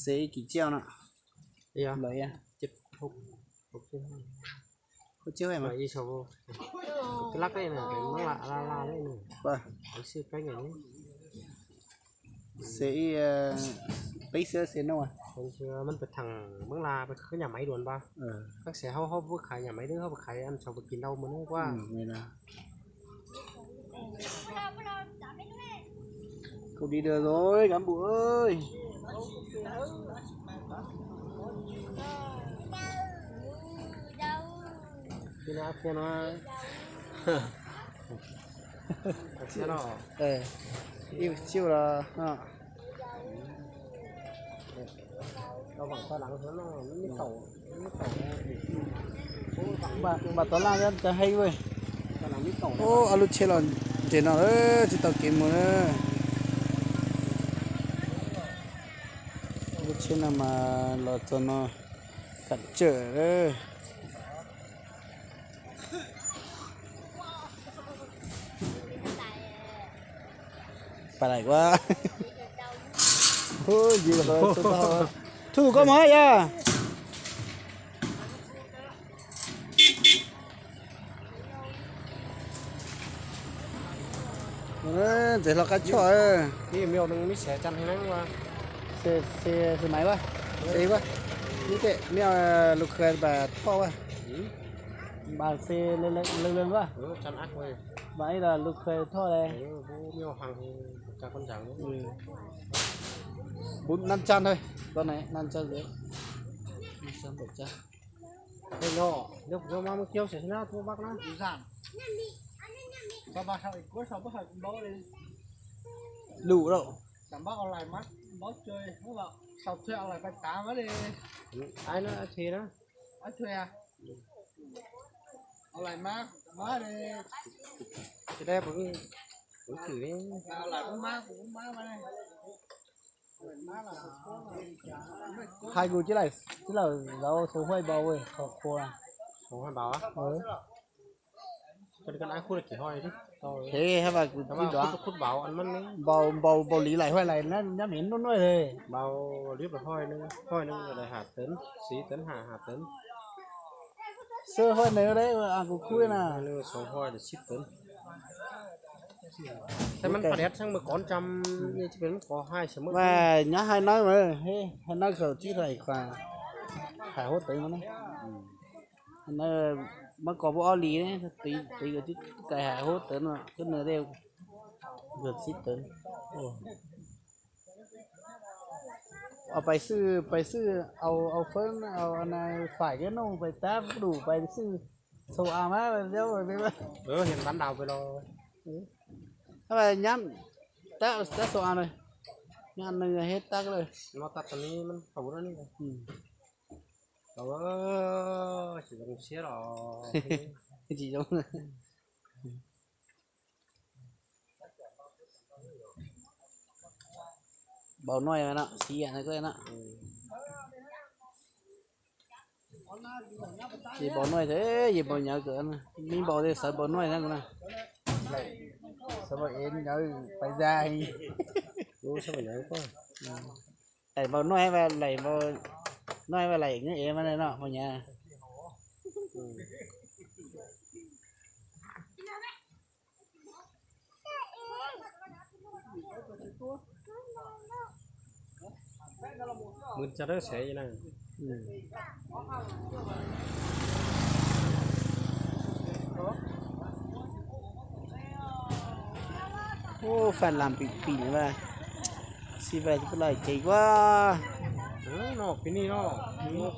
Xev ib kis tsiaj no. Lawm, xev ib, peb xev no. Mab pes theem Mab Laj pes khwv nyam maiv dua npa. Kab xes hauv hauv pub khaiv nyam maiv dub hauv pes khaiv an tshau pes kis ntau mus ne kuab. Không đi được rồi cán bộ ơi. Ib siu los Npam tov laj cov heev ua. Ub, ob lub tsheb los nres no lawm tsis tau kev mus na. Lub tsheb no mas los txog no kam tsawm lawm. Pais lawm kuab. Thuj koj mog yog. Ntxim hlo qab choj. Xe maiv a, xe ib a, ib teg maiv a, lus kha npam thoj a, npam xe lawg lawg a, npam ib los lus kha thoj le. Bub nab tsaj thôi, con này nab tsaj dễ. Nab tsaj ntawm tsaj. Ê, no, no, no, mas mus kiag sawv na, tuaj Bắc na. Lus lawm. Ai na, ai thi na. Online mab, mab li. Ces dab kuv, kuv chwm li. Hais kuv tsis lawm, tsis lawm, lawv số hotline npaum, qhov qhua. Số hotline npaum á? Cho nên con ai khúc là chỉ hoi chứ. Thế hả, và cũng tin đó. Khúc npaum ăn mắn đấy. Npaum, npaum, npaum lý lại hotline này, nó, nó miễn nó nói thế. Npaum lý phải hoi nữa, hoi nữa là đại Hà Tấn, sĩ Tấn Hà, Hà Tấn. Số hotline đấy, à, của Khui nè. Số hoi là ship Tấn. Thế mắn pha đét sang mười con trăm, như chỉ cần có hai số mười. Mà nhá hai nói mà, hê, hai nói khẩu chứ lại khóa. Phải hốt tính mà nó. Nó, nó có bộ áo lì đấy, tí, tí cái chứ cài hài hốt tớ nó, cứ nửa đêm. Gượt xít tớ. Ồ. Ờ, phải sư, phải sư, ầu, ầu phớn, ầu, này, phải cái nông, phải táp đủ, phải sư, sầu àm á, đéo rồi, bê bê. Ơ, hiện bán đào về lo. Các bạn nhắm, táp, táp sầu àm rồi. Nhắm này hết tắt rồi. Nó tắt tao ní, nó phủ nó ní. Ừ. Ơ, chỉ dùng siết rồi. Chỉ dùng. Bầu nuôi mà nó, xí à, nó có nó. Gì bầu nuôi thế, gì bầu nhớ cỡ nó. Mình bầu thì sợ bầu nuôi nó cũng nè. Sợ bầu ế nhớ phải ra. Ủa, sao mà nhớ quá. Đẩy bầu nuôi và đẩy bầu nuôi và đẩy nó ế mà nó, bầu nhớ. Mượn cho nó sẽ vậy nè. Ú, faj lam pim pim na. Xij faj twb lawm ces ua. No pim ni no,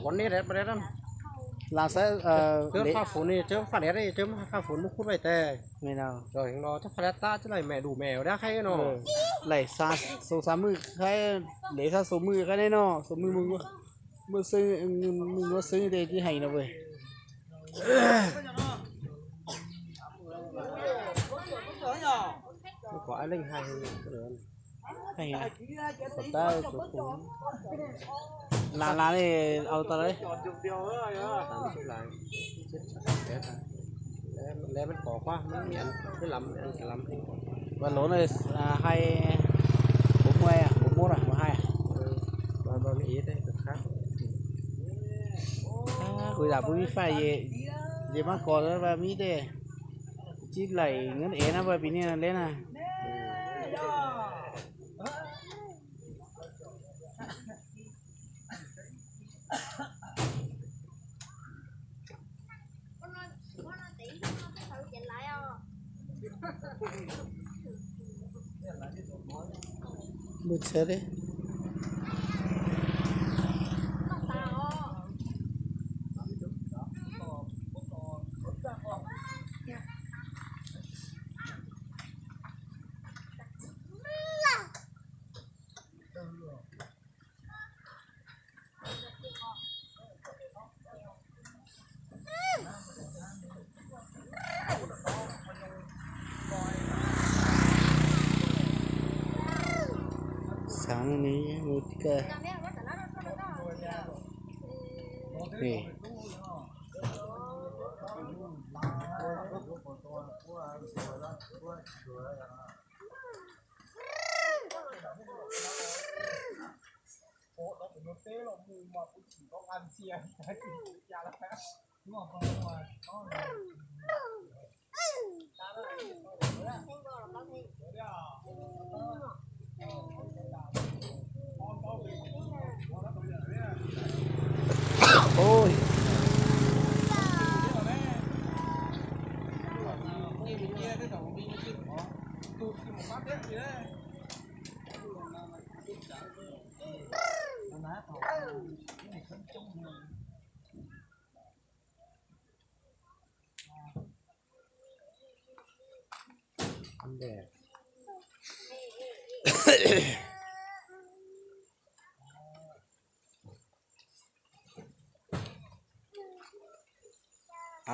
qhov nej dab dab. Lam xav, cov faj fuv ni, cov faj dab, cov faj fuv muab khub vaj tes. Cov heev no cov faj dab tab cov lawm mem dum mem dab qhaib no. Lawm xav xav xav mwj qhaib, lawv xav xav mwj qhaib ne no, xav mwj muaj xwb, mwj muaj xwb tes tsis heev no. Kom ai leej hais, hais, lam lam li au tau lawm. Lawv mas kom quaj, lawv lam lam. Ua lov na, hais, kuv muaj, kuv muab los mus hais. Kuv yam pub ib faj, ces mas kom vaj mib tej, tsib laim nyob ev na vaj pim niaj leb na. Mus txhawb li. Xav no ne, mus tib ka.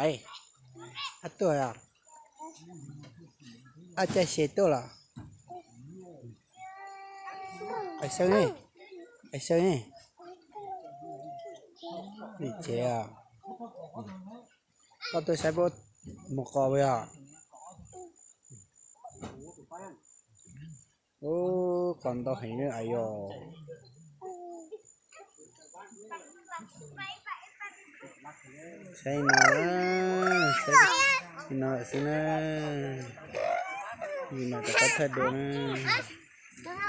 Ai, ab tuaj os. Ab caij se tuaj los. Ai Sawb ne, Ai Sawb ne, nim tsev os. Koj tuaj saib puab mus qos puas yog? Ub, qos ntau heev na yog. Saib no, saib no xwb na. Yus mas rov qab thaij dua na.